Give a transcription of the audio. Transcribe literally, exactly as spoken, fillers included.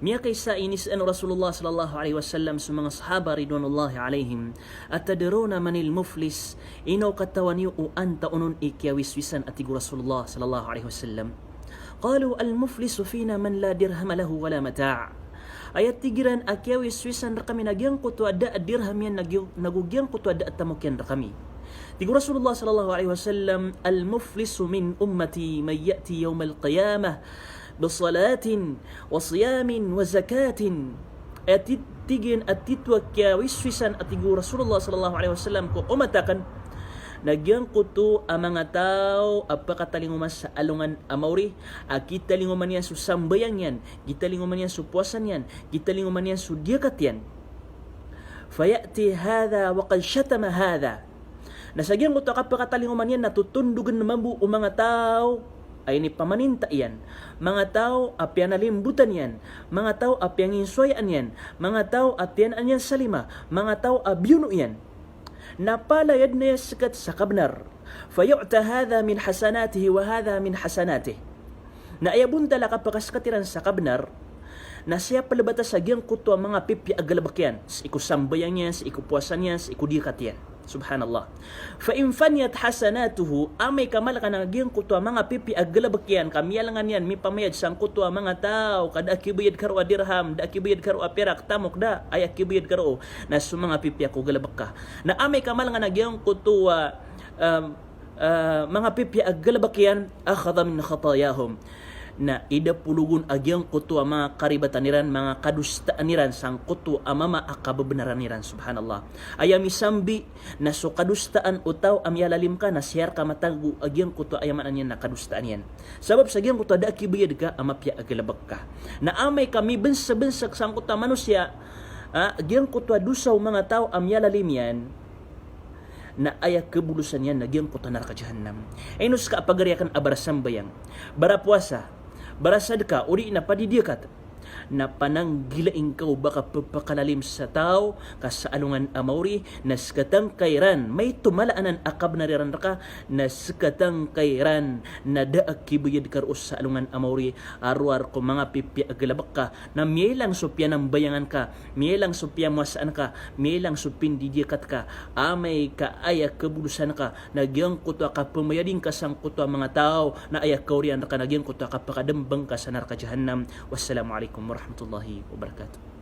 Miyakaisa a inisaan o Rasulullah sallallahu alaihi wasallam so manga sahaba ridwanullahi alaihim, "Atadruna manil muflis?" Ino katawan iyo o antaa onon i kiyawiswisan, a tig o Rasulullah sallallahu alaihi wasallam. Qalu, "Al-muflisu fina man la dirhama lahu wa la mata'." Aya tig iran a kiyawiswisan rkami na giyangkoto a da a dirham iyan, na giyo-, nago giyangkoto a da a tamok iyan rkami. Tig o Rasulullah sallallahu alaihi wasallam, "Al-muflisu min ummati man ya'ti yawmal qiyamah bi salatin wa siyamin wa zakatin." Aya ti-, tig iyan a titho a kiyawiswisan, a tig o Rasulullah sallallahu alaihi wasallam, ko omat akn, na giyangkoto a manga taw a pakatalingoma sa alongan a maori, a kitalingoman iyan so sambayang iyan, kitalingoman iyan so powasa niyan, kitalingoman iyan so diyakat iyan. Faya'ti hadha wa qad shatama hadha. Na sa giyangkoto a kapakatalingoma niyan na totondogen mambo o manga taw a inipamaninta iyan, manga taw a piyanalimbotan iyan, manga taw a piyanginsoyaan iyan, manga taw a tiyanaan iyan sa lima, manga taw a biyono iyan. Na palayad na aya skat sa kabnar. Fayu'ta hadha min hasanatihi wa hadha min hasanatihi. Na aya bontal a kapakaskat iran sa kabnar, na sii a plbata sa giyangkoto a manga pipiya a galbk iyan, sii ko sambayang iyan, sii ko powasa niyan, sii ko diyakat iyan. Subhanallah. Fa in faniyat hasanatuhu, amay ka malkan a giyangkoto a manga pipiya a galbk iyan ka miyalangan iyan mipamayad sangkoto a manga taw ka da a kibayad ka roo a dirham, da a kibayad ka roo a pirak, tamok da, aya kibayad ka roo na so manga pipiya ko galbk ka. Na amay ka malkan a giyangkoto a, um, ah, manga pipiya a galbk iyan, akhadha min khatayahum. Na idapologon a giyangkoto a manga karibatan iran, manga kadosaan iran sangkoto a mama a kababnaran iran, subhanallah. Aya misambi na so kadosaan o taw a miyalalim ka na sii rka matago a giyangkoto a aya maana niyan na kadosaan iyan. Sabap sa giyangkoto a da a kibayad ka a mapiya a galbk ka. Na amay ka mibnsbnsg sangkoto a manosiya, ah, giyangkoto a dosa o manga taw a miyalalim iyan, na aya kabolosan iyan na giyangkoto a naraka jahannam. Ino ska a pagari akn a barasambayang, barapowasa, barasadka, odi na padidiyakat, na pananggila ingka o ba ka ppakalalim sa taw ka sa alongan a maori, na skatangka iran, maito mala anan a kabnar iran rka, na skatangka iran na da a kibayad ka roo sa alongan a maori, a rowar ko manga pipiya a galbk ka, na miyailang so piyanambayangan ka, miyailang so piyamowasaan ka, miyailang so pindidiyakat ka, amay ka aya kabolosan ka na giyangkoto a kapamayadi ngka sangkoto a manga taw, na aya kaoriyan rka na giyangkoto a kapakadmbang ka sa naraka jahannam. Wassalamu alaikum warahmatullahi wabarakatuh.